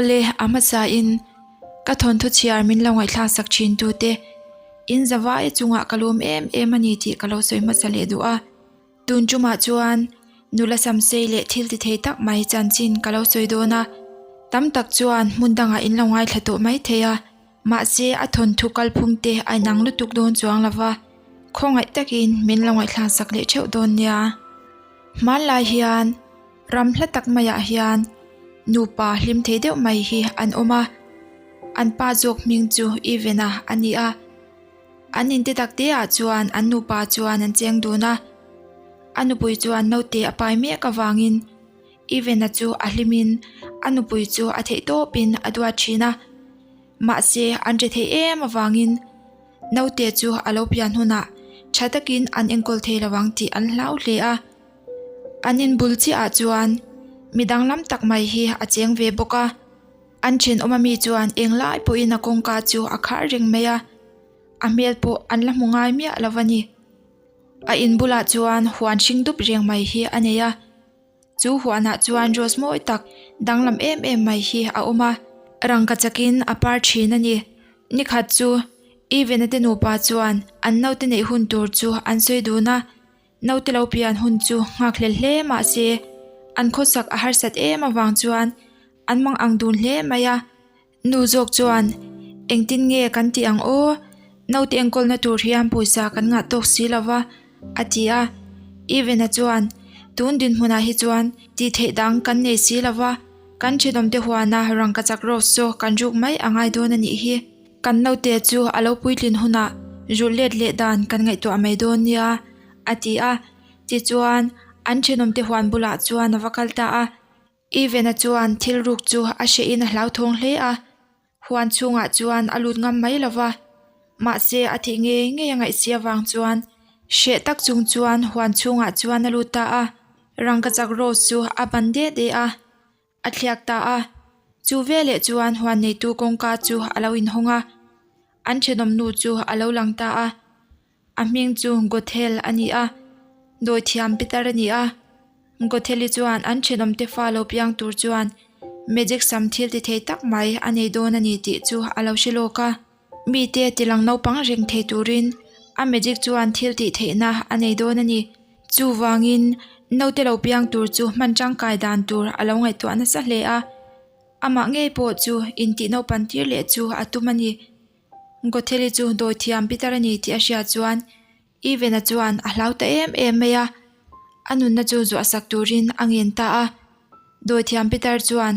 Awle, a hmasa in ka thawnthu chhiar min lo ngaihthlak sak thin tu te, in zavai chungah ka lawm em em a ni tih ka lo sawi hmasa leh duh a. Tun tumah chuan nula samsei leh thil ti thei tak mai chanchin ka lo sawi dawn a, tam tak chuan hmun dangah in lo ngaithla tawh mai thei a, mahse a thawnthu kalphung te a inang lutuk dawn chuang lo va, khawngaih takin min lo ngaihthlak sak leh theuh dawn nia. Hmanlai hian ram hla tak maiah hian nupa hlim thei deuh mai hi an awm a, an pa zawk hming chu Ivena a ni a. An inte tak te ah chuan an nupa chuan an cheng dun a, a nupui chuan naute a pai mek avangin Ivena chu a hlimin a nupui chu a theih tawpin a duat thin a, mahse an ri theih em avangin naute chu a lo pian hunah tha takin an enkawl thei lo ang tih an hlau hle a. An inbul chiahah chuan mi danglam tak mai hi a cheng ve bawk a. An thenawm ami chuan englai pawhin a kawngka chu a khar reng mai a, a hmel pawh an la hmu ngai miah lo a ni. A in bulah chuan huan hring dup reng mai hi a nei a, chu huanah chuan rose mawi tak danglam em em mai hi a awm a, rangka chakin a par thin a ni. Nikhat chu Even-a te nupa chuan an naute neih hun tur chu an sawi dun a. Naute lo pian hun chu nghakhlel hle mah se an khawsak a harsat em avang chuan an mang ang dun hle mai a. Nu zawk chuan, Engtin nge kan tih ang aw? Naute enkawlna tur hian pawisa kan ngah tawk si lo va, a ti a. Even-a chuan, Tun dinhmunah hi chuan tih theih dang kan nei si lo va, kan thenawmte huana rangkachak rose chu kan ruk mai a ngai dawn a nih hi. Kan naute chu a lo puitlin hunah rulh let leh dan kan ngaihtuah mai dawn nia, a ti a. Tichuan, an thenawmte huan bulah chuan a va kal ta a. Even-a chuan thil ruk chu a hrehin a hlauthawng hle a, huan chhungah chuan a lut ngam mai lo va. Mahse, a thih ngei ngei a ngaihsi avang chuan hreh tak chung chuan huan chhungah chuan a lut ta a. Rangkachak rose chu a ban de de a. A thliak ta a, chu veleh chuan huan neitu kawngka chu a lo inhawng a, an thenawm nu chu a lo lang ta a, a hming chu Gothel a ni a, dawithiam pitar a ni a, Gotheli chuan an thenawm te fa lo piang tur chuan magic sam thil ti thei tak mai a nei dawn a ni tih chu a lo hre lawk a, mite tilang naupang reng thei turin a magic chuan thil tih theihna a nei dawn a ni. Chuvangin, naute lo piang tur chu hman tangkai dan tur a lo ngaihtuah nasa hle a, amah ngei pawh chu intih naupan tir leh chu a tum a ni. Gotheli chu dawithiam pitar a ni tih a hriat chuan Even-a chuan a hlau ta em em mai a, a nunna chu zuahsak turin a ngen ta a. Dawithiam pitar chuan,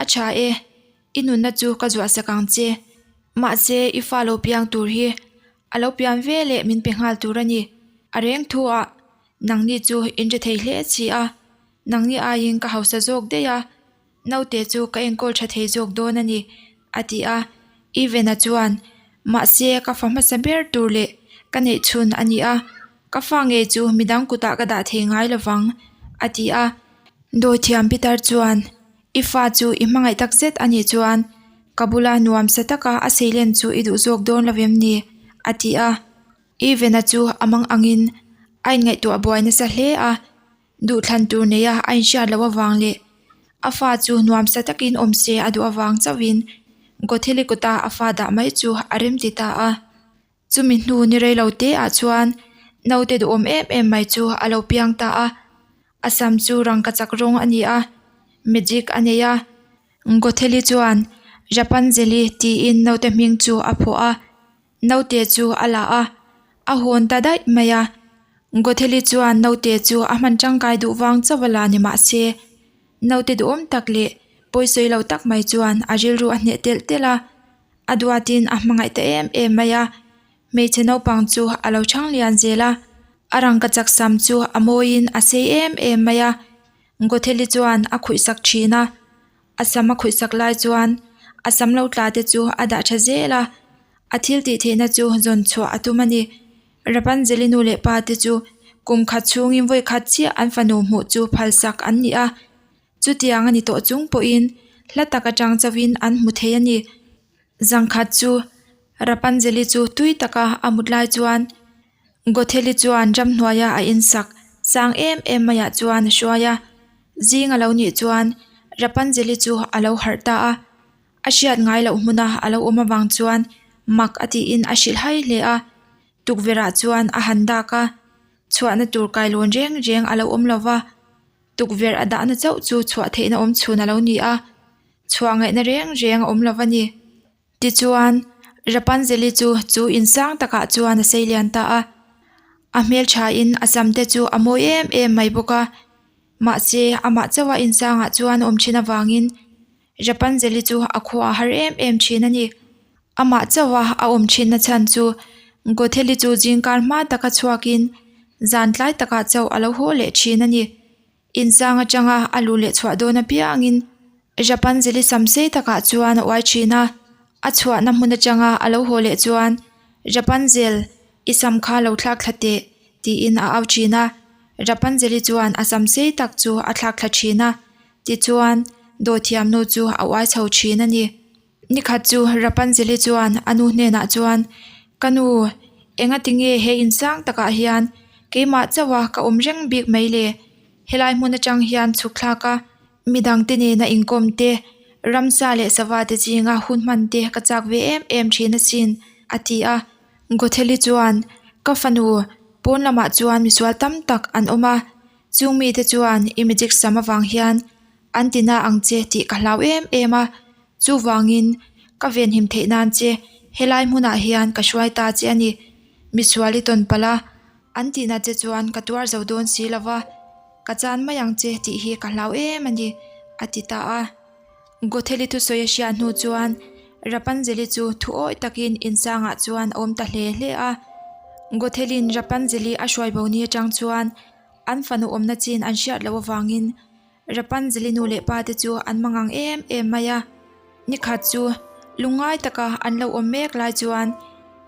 A tha e, i nunna chu ka zuahsak ang che. Mahse, i fa lo piang tur hi A lo pian ve leh min pe nghal tur a ni. A reng thu ah, nangni chu in ri thei hle si a, nangni aiin ka hausa zawk daih a, naute chu ka enkawl tha thei zawk dawn a ni, a ti a. Even-a chuan, Mahse, ka fa hmasa ber tur leh ka neih chhun a ni a, ka fa ngei chu midang kutah ka dah thei ngai lovang, a ti a. Dawithiam Peter chuan, I fa chu i hmangaih tak zet a nih chuan ka bula nuam sa taka a seilen chu i duh zawk dawn lo em ni? a ti a. Even-a chu a mang angin a inngaihtuah buai nasa hle a, duhthlan tur neia a inhriat loh avang leh a fa chu nuam sa takin awm se a duh avang chauhin Gotheli kawta a fa dah mai chu a remti ta a. Chumi hnu ni rei lo te ah chuan naute duhawm em em mai chu a lo piang ta a, a sam chu rangkachak rawng a ni a, magic a nei a. Gotheli chuan Rapunzel-i tiin naute hming chu a phuah a, naute chu a la a, a hawn ta daih mai a. Gotheli chuan naute chu a hman tangkai duh vang chauh a la ni mah se, naute duhawm tak leh pawisawi lo tak mai chuan a rilru a hneh telh telh a. A duatin a hmangaih ta em em mai a, hmeichhe naupang chu a lo chhang lian zel a, a rangkachak sam chu a mawiin a sei em em mai a, Gotheli chuan a khuihsak thin a, a sam a khuihsak lai chuan a sam lo tla te chu a dah tha zel a, a thil tih theihna chu zawn chhuah a tum a ni. Rapunzel-i nu leh pa te chu kum khat chhungin vawi khat chiah an fanu hmuh chu phalsak an ni a. Chutiang a ni tawh chung pawhin hla tak atang chauhin an hmu thei a ni. Zangkhat chu Rapunzel-i chu tui taka a mut lai chuan Gotheli chuan ramhnuaia a insak sang em em maiah chuan a hruai a. Zing a lo nih chuan Rapunzel-i chu a lo harh ta a. A hriat ngai loh hmuna a lo awm avang chuan mak a tiin a hrilh hai hle a. Tukverh ah chuan a han dak a, chhuahna tur kailawn reng reng a lo awm lo va, tukverh a dahna chauh chu chhuah theihna awm chhun a lo ni a, chhuah ngaihna reng reng a awm lo va ni. Tichuan, Rapunzel-i chu chu in sang takah chuan a sei lian ta a, a hmelthain a sam te chu a mawi em em mai bawk a, mahse amah chauha in sangah chuan a awm thin avangin Rapunzel-i chu a khua a har em em thin a ni. Amah chauha a awm thinna chhan chu Gothel-i chu zingkar hma taka chhuakin zan tlai takah chauh a lo haw leh thin a ni. Insang atanga a luh leh chhuah dawn apiangin Rapunzel-i sam sei takah chuan a uai thin a, a chhuahna hmun atanga a lo haw leh chuan Rapunzel, i sam kha lo thlak thla teh tiin a au thin a. Rapunzel-i chuan a sam sei tak chu a thlak thla thin a, tichuan dawhthiamnu chu a uai chho thin a ni. Nikhat chu Rapunzel-i chuan a nu hnenah chuan, Ka nu, engati nge he insang takah hian keimah chauha ka awm reng bik mai le? Helai hmun atang hian chhuk thlak a, midangte nena inkawm te, ramsa leh sava te zinga hun hman te ka chak ve em em thin asin, a ti a. Gotheli chuan, Ka fanu, pawn lamah chuan misual tam tak an awm a, chung mite chuan i magic sam avang hian An ti na ang che tih ka hlau em em a, chuvangin ka venhim theih nan che helai hmunah hian ka hruai ta che a ni. Misual i tawn palh a, an tihna che chuan ka tuar zo dawn si lo va, ka chan mai ang che tih hi ka hlau em a ni, a ti ta a. Gotheli thusawi a hriat hnu chuan Rapunzel-i chu thu awih takin insangah chuan a awm ta hle hle a. Gotheli'n Rapunzel-i a hruai bo ni atang chuan an fanu awmna chin an hriat loh avangin Rapunzel-i nu leh pa te chu an mangang em em mai a, nikhat chu lungngai taka an lo awm mek lai chuan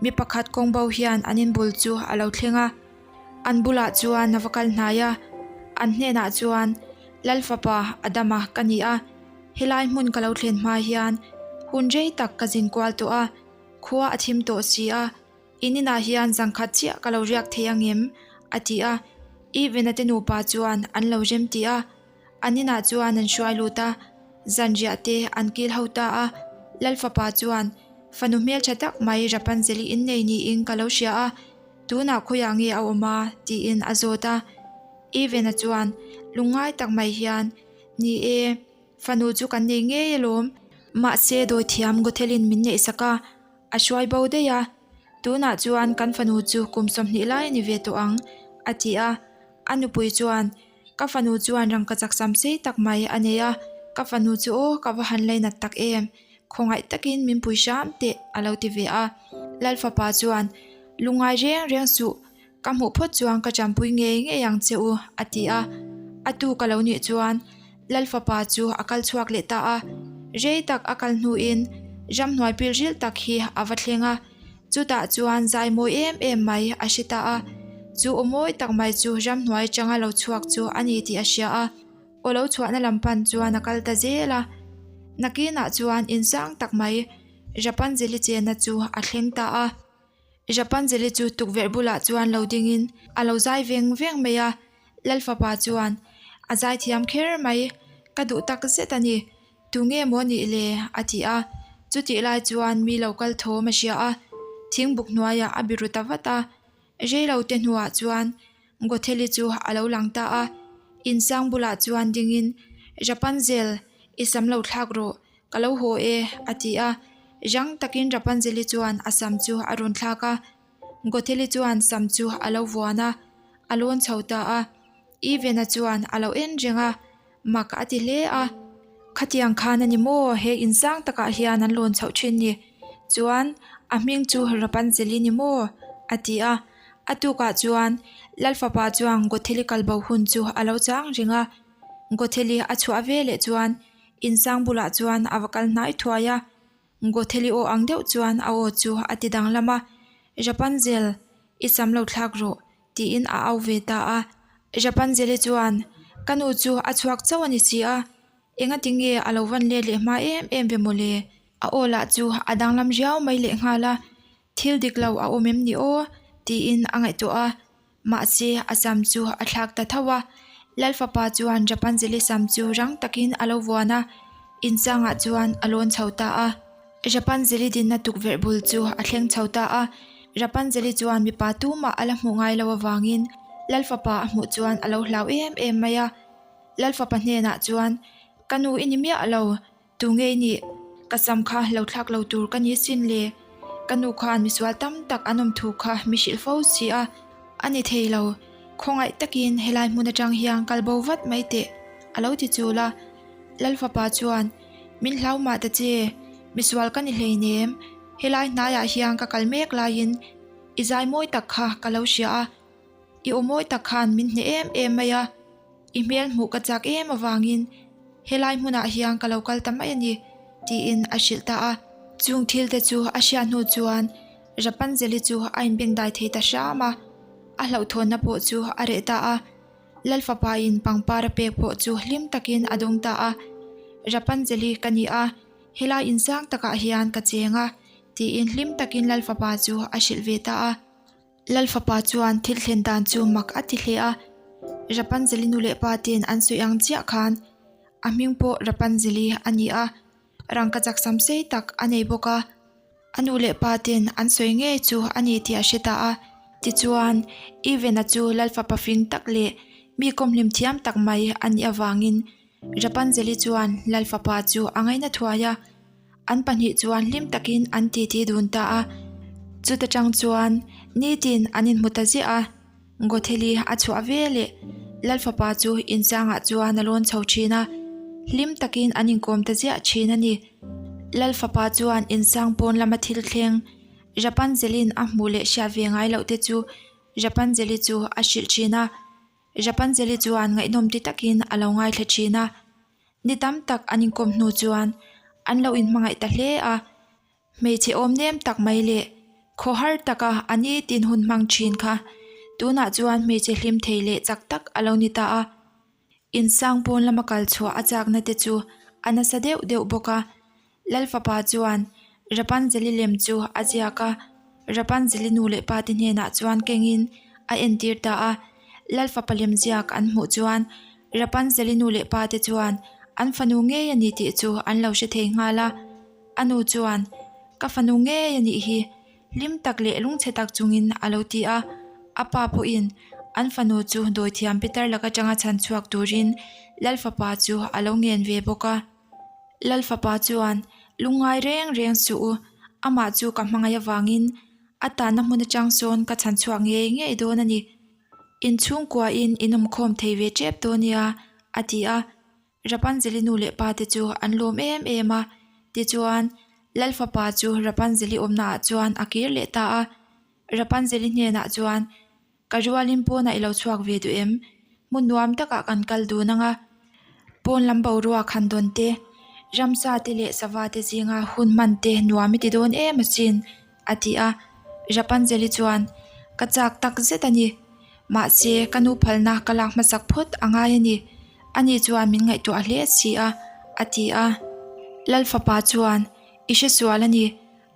mi pakhat kawng bo hian an inbul chu a lo thleng a, an bulah chuan a va kal hnai a, an hnenah chuan Lal fapa Adama ka ni a, helai hmun ka lo thlen hma hian hun rei tak ka zin kual tawh a, khua a thim tawh si a. In inah hian zangkhat chiah ka lo riak thei ang em? a ti a. Ivena te nupa chuan an lo rem ti a. An inah chuan an hruai lut a, zanriah te an kil ho ta a. Lal fapa chuan, Fanu hmeltha tak mai Rapunzel-i innei niin ka lo hria a, tunah khawiah nge a awm a? tiin a zawt a. Ivena chuan lungngai tak mai hian, Ni e. Fanu chu kan nei ngei alawm. Mahse dawithiam Gothelin min neihsak a, a hruai bo daih a. Tunah chuan kan fanu chu kum 20 lai a ni ve tawh ang, a ti a. A nupui chuan, Ka fanu chuan rangkachak sam sei tak mai a nei a, ka fanu chu aw ka va han lainat tak em, khawngaih takin min pui hram teh, a lo ti ve a. Lal fapa chuan, Lungngai reng reng suh, Ka hmuh phawt chuan ka tanpui ngei ngei ang che u, a ti a. A tu ka lo nih chuan Lal fapa chu a kal chhuak leh ta a. Rei tak a kal hnuin ramhnuai pil rilh tak hi a va thleng a. Chutah chuan zai mawi em em mai a hre ta a. Chu aw mawi tak mai chu ramhnuai atanga lo chhuak chu a ni tih a hria a. Aw lo chhuahna lam pan chuan a kal ta zel a. Nakinah chuan insang tak mai Rapunzel-i chenna chu a thleng ta a. Rapunzel-i chu tukverh bulah chuan lo dingin a lo zai veng veng mai a, Lal fapa chuan, A zai thiam kher mai, ka duh tak zet a ni, tunge maw nih le? a ti a. Chutih lai chuan mi lo kal thawm a hria a, thingbuk hnuaiah a biru ta vat a. Reilo te hnuah chuan Gotheli chu a lo lang ta a, insang bulah chuan dingin, Rapunzel, i sam lo thlak rawh, Ka lo haw e, a ti a. Rang takin Rapunzel-i chuan a sam chu a rawn thlak a. Gotheli chuan sam chu a lo vuan a, a lawn chho ta a. Even-a chuan a lo en reng a, mak a ti hle a. Khatiang khan a ni maw, he in sang takah hian an lawn chhoh thin ni. Chuan, a hming chu Rapunzel-i ni maw? a ti a. A tukah chuan Lal fapa chuan Gotheli kalbo hun chu a lo chang reng a. Gotheli a chhuah veleh chuan Insang bulah chuan a va kal hnai thuai a, Gotheli aw ang deuh chuan a aw chu a ti danglam a, Rapunzel, i sam lo thlak rawh, tiin a au ve ta a. Rapunzel-i chuan, Ka nu chu a chhuak chauh a ni si a, engati nge a lo van let leh hma em em ve mawle? A aw lah chu a danglam riau mai lehnghal a, thil dik lo a awm em ni aw? tiin a ngaihtuah a. Mahse, a sam chu a thlak ta tho a. Lal fapa chuan Rapunzel-i sam chu rang takin a lo vuan a. Insangah chuan a lawn chho ta a. Rapunzel-i dinna tukverh bul chu a thleng chho ta a. Rapunzel-i chuan mipa tumah a la hmuh ngai lo avangin Lalfapa a hmuh chuan a lo hlau em em mai a. Lalfapa hnenah chuan, Ka nu i ni miah lo, tu nge i nih? Ka sam kha lo thlak lo tur ka ni sin le. Ka nu khan misual tam tak an awm thu kha mi hrilh fo si a. A ni thei lo, khawngaih takin helai hmun atang hian kal bo vat mai teh, a lo ti chul a. Lalfapa chuan, Min hlau mah ta che, misual ka ni hleinem, helai hnaiah hian ka kal mek laiin i zai mawi tak kha ka lo hria a, i aw mawi tak khan min hneh em em mai a, i hmel hmuh ka chak em avangin helai hmunah hian ka lo kal ta mai a ni, tiin a hrilh ta a. Chung thil te chu a hriat hnu chuan Rapunzel-i chu a inbengdai thei ta hram a, a hlauhthawnna pawh chu a reh ta a. Lalfapain pangpar a pek pawh chu hlim takin a dawng ta a, Rapunzel-i ka ni a, helai insang takah hian ka cheng a, tiin hlim takin Lalfapa chu a hrilh ve ta a. Lalfapa chuan thil thlen dan chu mak a ti hle a, Rapunzel-i nu leh pa ten an sawi ang chiah khan a hming pawh Rapunzel-i a ni a, rangkachak sam sei tak a nei bawk a. A nu leh pa ten an sawi ngei chu a ni tih a hre ta a. Tichuan, Even-a chu Lalfapa fing tak leh mi kawmhlim thiam tak mai a nih avangin Rapunzel-i chuan Lalfapa chu a ngaina thuai a. An pahnih chuan hlim takin an titi dun ta a. Chuta tang chuan nitin an inhmu ta ziah a. Gotheli a chhuah ve leh Lalfapa chu inchangah chuan a lawn chho thin a, hlim takin an inkawm ta ziah thin a ni. Lalfapa chuan insang pawn lama thil thleng Rapunzel-in a hmuh leh hriat ve ngai loh te chu Rapunzel-i chu a hrilh thin a, Rapunzel-i chuan ngaihnawm ti takin a lo ngaithla thin a. Ni tam tak an inkawm hnu chuan an lo inhmangaih ta hle a. Hmeichhe awm nem tak mai leh khawhar taka a nitin hun hmang thin kha tunah chuan hmeichhe hlim thei leh chak tak a lo ni ta a. Insang pawn lama kal chhuah a chakna te chu a nasa deuh deuh bawk a. Lalfapa chuan Rapunzel-i lem chu a ziak a, Rapunzel-i nu leh pa te hnenah chuan kengin a entir ta a. Lalfapa lem ziak an hmuh chuan Rapunzel-i nu leh pa te chuan an fanu ngei a ni tih chu an lo hre thei nghal a. A nu chuan, Ka fanu ngei a nih hi, hlim tak leh lungchhe tak chungin a lo ti a. A pa pawhin an fanu chu dawithiam pitar lak atanga chhan chhuak turin Lalfapa chu a lo ngen ve bawk a. Lalfapa chuan, Lungngai reng reng suh u, amah chu ka hmangaih avangin a tanna hmun atang sawn ka chhan chhuak ngei ngei dawn a ni. Inchhungkuain in awmkhawm thei ve tep dawn nia, a ti a. Rapunzel-i nu leh pa te chu an lawm em em a, tichuan Lalfapa chu Rapunzel-i awmnaah chuan a kir leh ta a. Rapunzel-i hnenah chuan, Ka rualin pawnah i lo chhuak ve duh em? Hmun nuam takah kan kal dun ang a. Pawn lam boruak han dawn te, ramsa te leh sava te zinga hun hman te nuam i ti dawn em asin, a ti a. Rapunzel-i chuan, Ka chak tak zet a ni. Mahse, ka nu phalna ka lak hmasak phawt a ngai a ni. Ani chuan min ngaihtuah hle si a, a ti a. Lalfapa chuan, I hre sual a ni.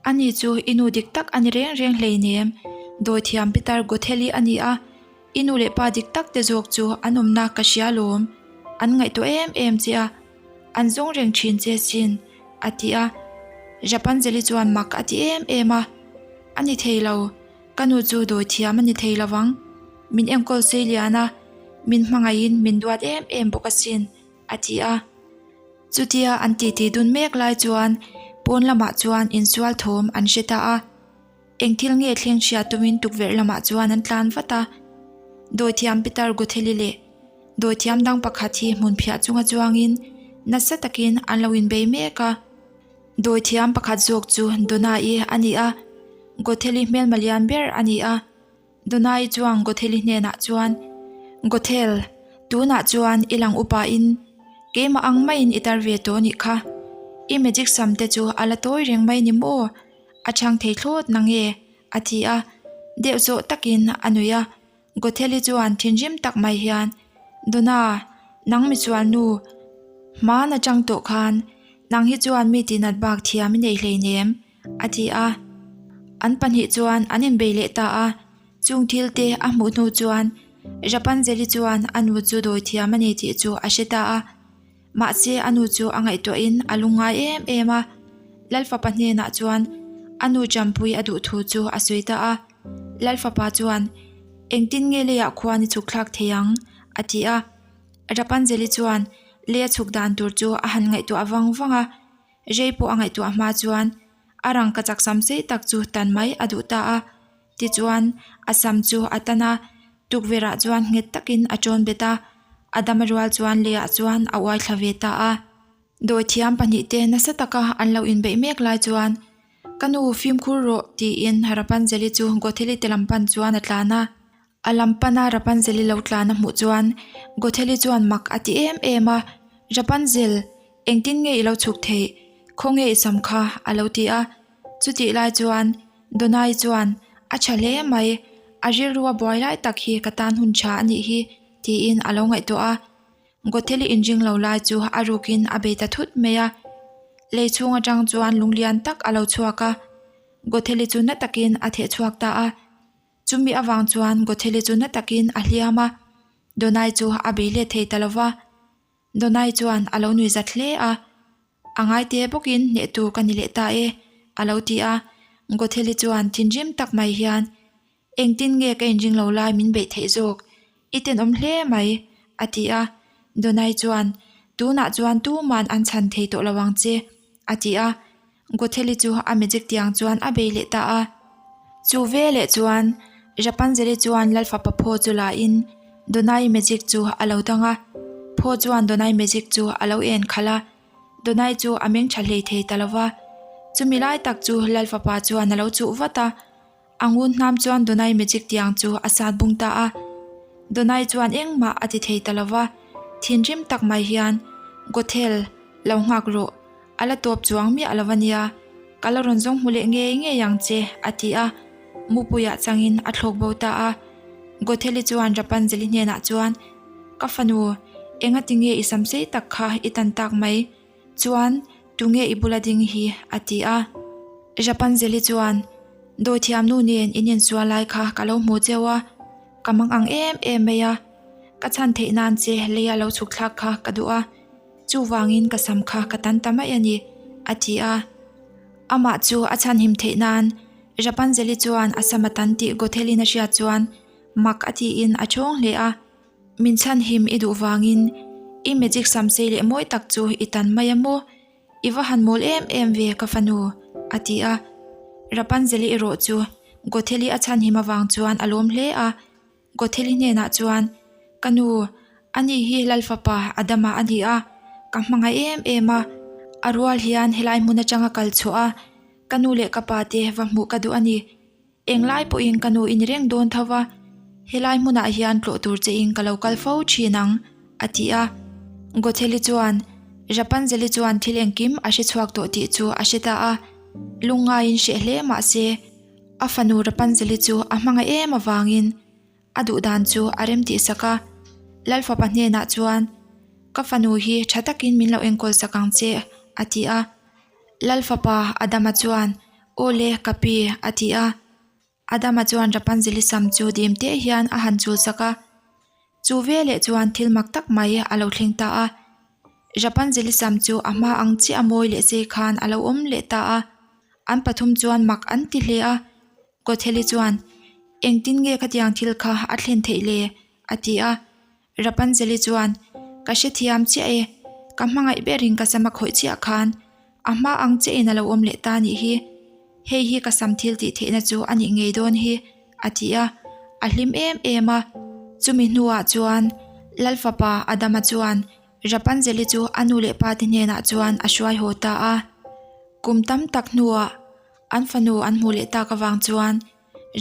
Ani chu i nu dik tak a ni reng reng hleinem. Dawithiam Peter Gotheli a ni a. I nu leh pa dik tak te zawk chu an awmna ka hria lawm. An ngaihtuah em em che a. An zawng reng thin che sin, a ti a. Rapunzel-i chuan mak a ti em em a. A ni thei lo. Ka nu chu dawi thiam a ni thei lo vang. Min enkawl sei lian a, min hmangaihin min duat em em bawk asin, a ti a. Chutia an titi dun mek lai chuan pawn lamah chuan insual thawm an hre ta a. Eng thil nge thleng hria tumin tukverh lamah chuan an tlan vat a. Dawithiam Peter Gotheli leh dawithiam dang pakhat hi hmunphiah chunga chuangin nasa takin an lo inbei mek a. Dawithiam pakhat zawk chu Donai a ni a, Gotheli hmelma lian ber a ni a. Donai chuan Gotheli hnenah chuan, Gothel, tunah chuan i lang upain keimah ang maiin i tar ve tawh nih kha. I magic sam te chu a la tawi reng mai ni maw? A chhang thei thlawt nange? a ti a, deuh zawh takin a nui a. Gotheli chuan thinrim tak mai hian, Donna, nang misual nu, hman atang tawh khan nang hi chuan mi tinat bak thiam i nei hleinem, a ti a. An pahnih chuan an inbei leh ta a, chung thil te a hmuh hnu chuan Rapunzel-i chuan a nu chu dawi thiam a ni tih chu a hre ta a. Mahse a nu chu a ngaihtuahin a lungngai em em a, Lalfapa hnenah chuan a nu champui a duh thu chu a sawi ta a. Lalfapa chuan, Engtin nge leiah khuan i chhuk thlak thei ang? a ti a. Rapunzel-i chuan lei a chhuk dan tur chu a han ngaihtuah vang vang a, rei pawh a ngaihtuah hma chuan a rangka chak sam sei tak chu tan mai a duh ta a. Tichuan, a sam chu a tan a, tukverhah chuan nghet takin a ṭawn bet a, a dam rual chuan leiah chuan a uai thla ve ta a. Dawithiam pahnihte nasa taka an lo inbeih mek lai chuan, Ka nu, fimkhur rawh, tiin Rapunzel-i chu Gotheli te lam pan chuan a tlan a. A lam pana Rapunzel-i lo tlan a hmuh chuan Gotheli chuan mak a ti em em a, Rapunzel, engtin nge i lo chhuk theih? Khawnge i sam kha? a lo ti a. Chutih lai chuan Donai chuan, A tha hle mai, a rilrua buai lai tak hi ka tan hun tha a nih hi, tiin a lo ngaihtuah a. Gotheli inring lo lai chu a rukin a bei ta thut mai a. Lei chhung atang chuan lung lian tak a lo chhuak a, Gotheli chu na takin a theh chhuak ta a. Chumi avang chuan Gotheli chu na takin a hliam a, Donai chu a bei let thei ta lo va. Donai chuan a lo nui zat hle a, A ngaite bawkin hnehtu ka ni leh ta e, a lo ti a. Gotheli chuan thinrim tak mai hian, Engtin nge ka inring lo lai min beih theih zawk? I tenawm hle mai, a ti a. Donai chuan, Tunah chuan tuman an chhan thei tawh lo ang che, a ti a. Gotheli chu a magic tiang chuan a bei leh ta a. Chu veleh chuan Rapunzel-i chuan Lalfapa phaw chu la in Donai magic chu a lo dang a. Phaw chuan Donai magic chu a lo en khalh a, Donai chu a meng tha hlei thei ta lo va. Chumi lai tak chu Lalfapa chuan a lo chuh vat a. A ngun hnam chuan Donai magic tiang chu a sat bung ta a. Donai chuan engmah a ti thei ta lo va, thinrim tak mai hian, Gothel, lo nghak rawh, a la tawp chuang miah lo a nia, ka la rawn zawng hmu leh ngei ngei ang che, a ti a. Mupuiah changin a thlawk bo ta a. Gotheli chuan Rapunzel-i hnenah chuan, Ka fanu, engati nge i sam sei tak kha i tan tak mai? Chuan, tunge i bula ding hi? a ti a. Rapunzel-i chuan, Dawithiam nu nen in insual lai kha ka lo hmu cheu a, ka mang ang em em mai a. Ka chhan theih nan che leia lo chhuk thlak kha ka duh a, chuvangin ka sam kha ka tan ta mai a ni, a ti a. Amah chu a chhanhim theih nan Rapunzel-i chuan a sam a tan tih Gothel-in a hriat chuan mak a tiin a ṭhawng hle a. Min chhanhim i duh vangin i magic sam sei leh mawi tak chu i tan mai a maw? I va han mawl em em ve ka fanu, a ti a. Rapunzel-i erawh chu Gothel-i a chhanhim avang chuan a lawm hle a. Gothel-i hnenah chuan, Ka nu, ani hi Lalfapa Adama a ni a, ka hmangaih em em a. A rual hian helai hmun atanga kal chhuah a, ka nu leh ka pa te va hmuh ka duh a ni. Englai pawhin ka nu i ni reng dawn tho va, helai hmunah hian tlawh tur che in ka lo kal fo thin ang, a ti a. Gotheli chuan Rapunzel-i chuan thil engkim a hre chhuak tawh tih chu a hre ta a, lungngaiin hreh hle mah se, a fanu Rapunzel-i chu a hmangaih em avangin a duh dan chu a rem tih sak a. Lalfapa hnenah chuan, Ka fanu hi tha takin min lo enkawl sak ang che, a ti a. Lalfapa Adama chuan, Aw le, ka pi, a ti a. Adama chuan Rapunzel-i sam chu dim teh hian a han chul sak a. Chu veleh chuan thil mak tak mai a lo thleng ta a. Rapunzel-i sam chu a hma ang chiah a mawi leh sei khan a lo awm leh ta a. An pathum chuan mak an ti hle a. Gotheli chuan, Engtin nge khatiang thil kha a thlen theih le? a ti a. Rapunzel-i chuan, Ka hrethiam chiah e, ka hmangaih berin ka sam a khawih chiah khan a hma ang chiahin a lo awm leh ta nih hi. Hei hi ka sam thil tih theihna chu a nih ngei dawn hi, a ti a, a hlim em em a. Chumi hnuah chuan Lalfapa Adama chuan Rapunzel-i chu a nu leh pa te hnenah chuan a hruai haw ta a. Kum tam tak hnuah an fanu an hmuh leh tak avang chuan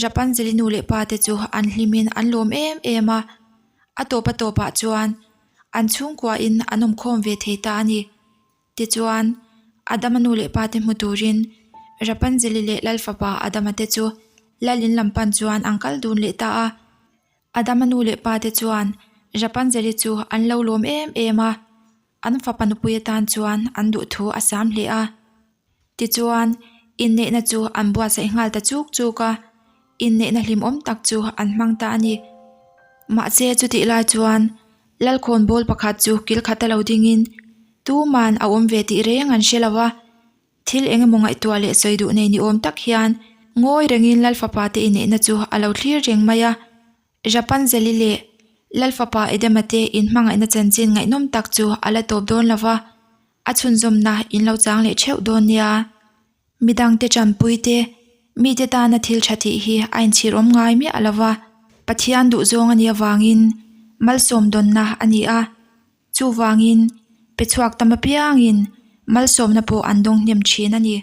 Rapunzel-i nu leh pa te chu an hlimin an lawm em em a, a tawp a tawpah chuan an chhungkuain an awmkhawm ve thei ta a ni. Tichuan, Adama nu leh pa te hmu turin Rapunzel-i leh Lalfapa Adama te chu Lal in lam pan chuan an kal dun leh ta a. Adama nu leh pa te chuan Rapunzel-i chu an lo lawm em em a, an fapa nupui atan chuan an duh thu a sam hle a. Tichuan, inneihna chu an buatsaih nghal ta chuk chuk a, inneihna hlimawm tak chu an hmang ta a ni. Mahse, chutih lai chuan Lalkhawnbawl pakhat chu kil khata lo dingin. Tuman a awm ve tih reng an hre lo a, thil eng emaw ngaihtuah leh sawi duh nei ni awm tak hian ngawi rengin Lalfapa te inneihna chu a lo thlir reng mai a. Rapunzel-i leh Lalfapa Edema te inhmangaihna chanchin ngaihnawm tak chu a la tawp dawn lo va, a chhunzawmna in lo chang leh theuh dawn nia. Midangte tanpui te, mite tana thil tha tih hi a inchhir awm ngai miah lo va, Pathian duhzawng a nih avangin malsawm dawnna a ni a. Chuvangin, pe chhuak tam apiangin malsawmna pawh an dawng hnem thin a ni.